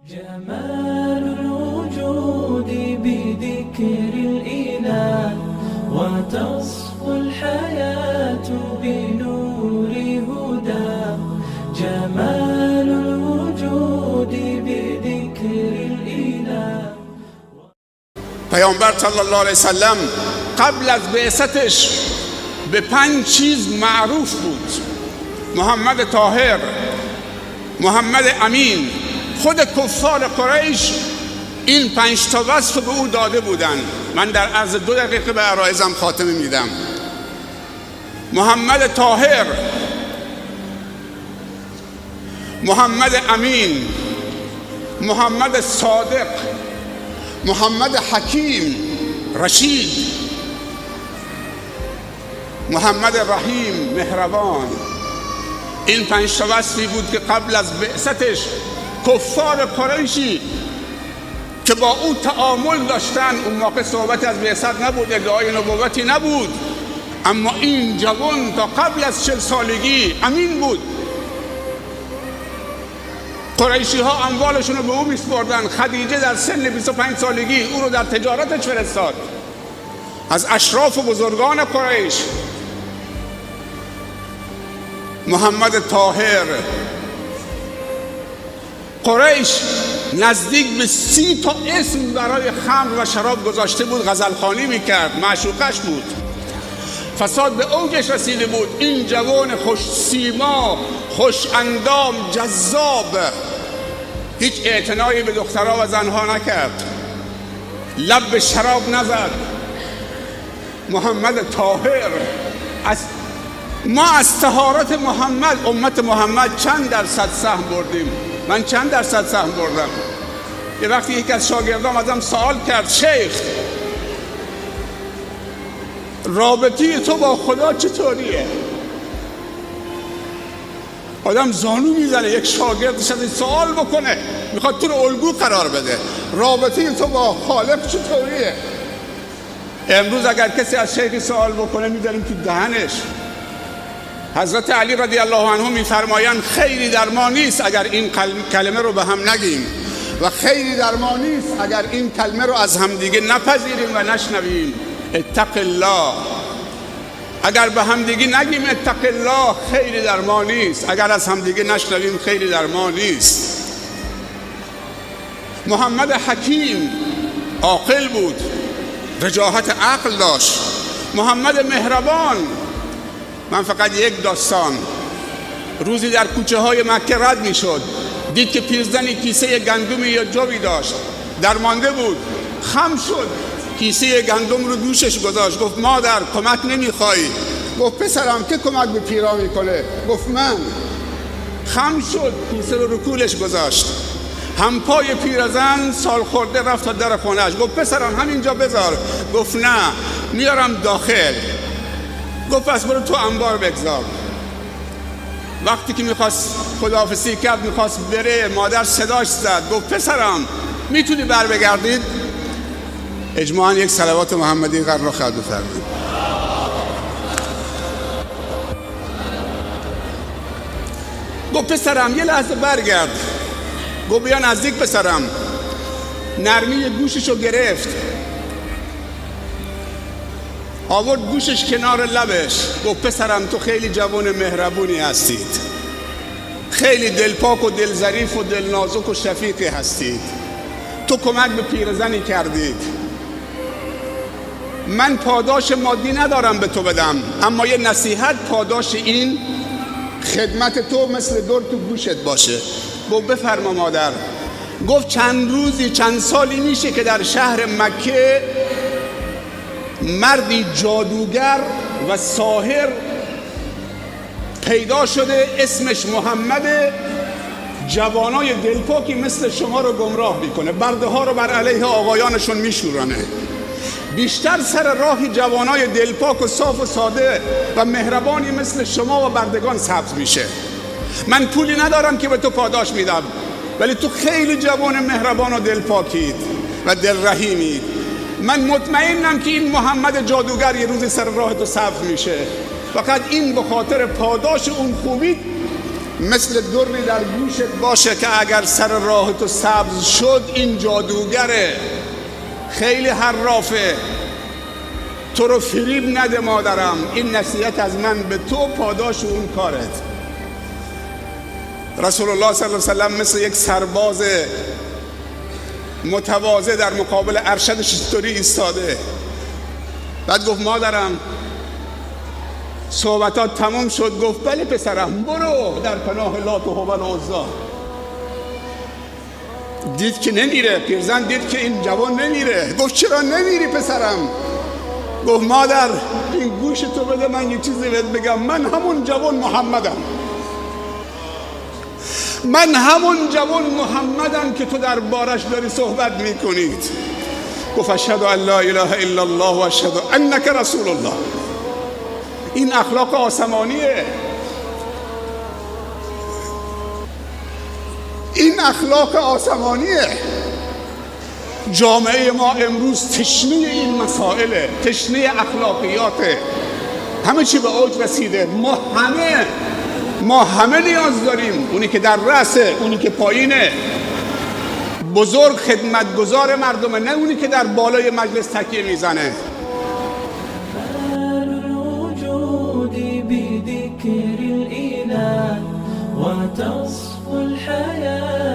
جمال الوجود بذكر الإله وتصفو الحياة بنور هدى جمال الوجود بذكر الإله. پیامبر صلی الله علیه وسلم قبل از بعثتش به 5 چیز معروف بود: محمد طاهر، محمد امین. خود کفار قریش این 5 تا وصف به او داده بودند. من در عرض 2 دقیقه به عرایزم خاتمه میدم. محمد طاهر، محمد امین، محمد صادق، محمد حکیم رشید، محمد رحیم مهربان. این 5 تا وصفی بود که قبل از بعثتش کفار قریشی که با او تعامل داشتن، اون موقع صحبت از بعثت نبود، ادعای نبوتی نبود، اما این جوان تا قبل از 40 سالگی امین بود. قریشی ها اموالشون رو به او میسپردن. خدیجه در سن 25 سالگی او رو در تجارتش فرستاد، از اشراف و بزرگان قریش. محمد طاهر، قریش نزدیک به 30 تا اسم برای خمر و شراب گذاشته بود، غزلخوانی میکرد، معشوقش بود. فساد به اوجش رسیده بود. این جوان خوش سیما، خوش اندام، جذاب، هیچ اعتنایی به دخترها و زنها نکرد، لب به شراب نزد. محمد طاهر. از ما از طهارت محمد، امت محمد، چند درصد سهم بردیم؟ من چند درصد سهم بردم؟ یه وقتی یکی از شاگردام ازم سوال کرد: شیخ، رابطه تو با خدا چطوریه؟ آدم زانو میزنه یک شاگردش از این سوال بکنه، میخواد تو رو الگو قرار بده. رابطه تو با خالق چطوریه؟ امروز اگر کسی از شیخی سوال بکنه میذاریم تو دهنش. حضرت علی رضی الله عنه میفرمایند خیری در ما نیست اگر این کلمه رو به هم نگیم، و خیری در ما نیست اگر این کلمه رو از همدیگه نپذیریم و نشنویم. اتق الله. اگر به همدیگه نگیم اتق الله، خیری در ما نیست. اگر از همدیگه نشنویم، خیری در ما نیست. محمد حکیم عاقل بود، رجاحت عقل داشت. محمد مهربان. من فقط یک داستان. روزی در کوچه های مکه رد می شد، دید که پیرزنی کیسه گندمی یا جوی داشت، درمانده بود. خم شد، کیسه گندم رو دوشش گذاشت. گفت مادر کمک نمیخوای؟ گفت پسرم که کمک به پیرا میکنه؟ گفت من. خم شد، کیسه رو کولش گذاشت. همپای پیرزن سال خورده رفت تا در خونهش. گفت پسرم همینجا بذار. گفت نه، میارم داخل. گفت پس برو تو انبار بگذار. وقتی که میخواست خداحافظی کرد، میخواست بره، مادر صداش زد. گفت پسرم میتونی بر بگردید؟ اجماعاً یک صلوات محمدی قرار خواهد بفرمایید. گفت پسرم یه لحظه برگرد. گفت بیا نزدیک پسرم. نرمی گوششو گرفت، آورد گوشش کنار لبش. گفت پسرم تو خیلی جوان مهربونی هستید، خیلی دلپاک و دلظریف و دلنازک و شفیقی هستید. تو کمک به پیرزنی کردید. من پاداش مادی ندارم به تو بدم، اما یه نصیحت پاداش این خدمت تو مثل دور تو گوشت باشه. گفت بفرما مادر. گفت چند روزی چند سالی میشه که در شهر مکه مردی جادوگر و ساحر پیدا شده، اسمش محمد. جوانای دلپاکی مثل شما رو گمراه میکنه، برده ها رو بر علیه آقایانشون میشورانه. بیشتر سر راه جوانای دلپاک و صاف و ساده و مهربانی مثل شما و بردگان سبز میشه. من پولی ندارم که به تو پاداش میدم، ولی تو خیلی جوان مهربان و دلپاکید و دلرحیمید. من مطمئنم که این محمد جادوگر یه روزی سر راه تو سبز میشه. فقط این به خاطر پاداش اون خوبی مثل دری در گوشت باشه که اگر سر راه تو سبز شد، این جادوگره، خیلی حرافه، تو رو فریب نده. مادرم، این نصیحت از من به تو، پاداش اون کارت. رسول الله صلی الله علیه وسلم مثل یک سرباز متواضع در مقابل ارشدش چطوری ایستاده. بعد گفت مادرم، صحبتات تمام شد؟ گفت بله پسرم، برو در پناه لات و هبل و عزی. دید که نمیره. پیرزن دید که این جوان نمیره. گفت چرا نمیری پسرم؟ گفت مادر، این گوش تو بده من یه چیزی بهت بگم. من همون جوان محمدم، من همون جوان محمدم که تو در بارش داری صحبت میکنید. گفت اشهد ان لا اله الا الله و اشهد انک رسول الله. این اخلاق آسمانیه، این اخلاق آسمانیه. جامعه ما امروز تشنه این مسائله، تشنه اخلاقیاته. همه چی به اوج رسیده. ما همه نیاز داریم. اونی که در رأسه، اونی که پایینه. بزرگ خدمتگزار مردمه، نه اونی که در بالای مجلس تکیه میزنه. كمال الوجود بذكر الإله وتصفو الحياة.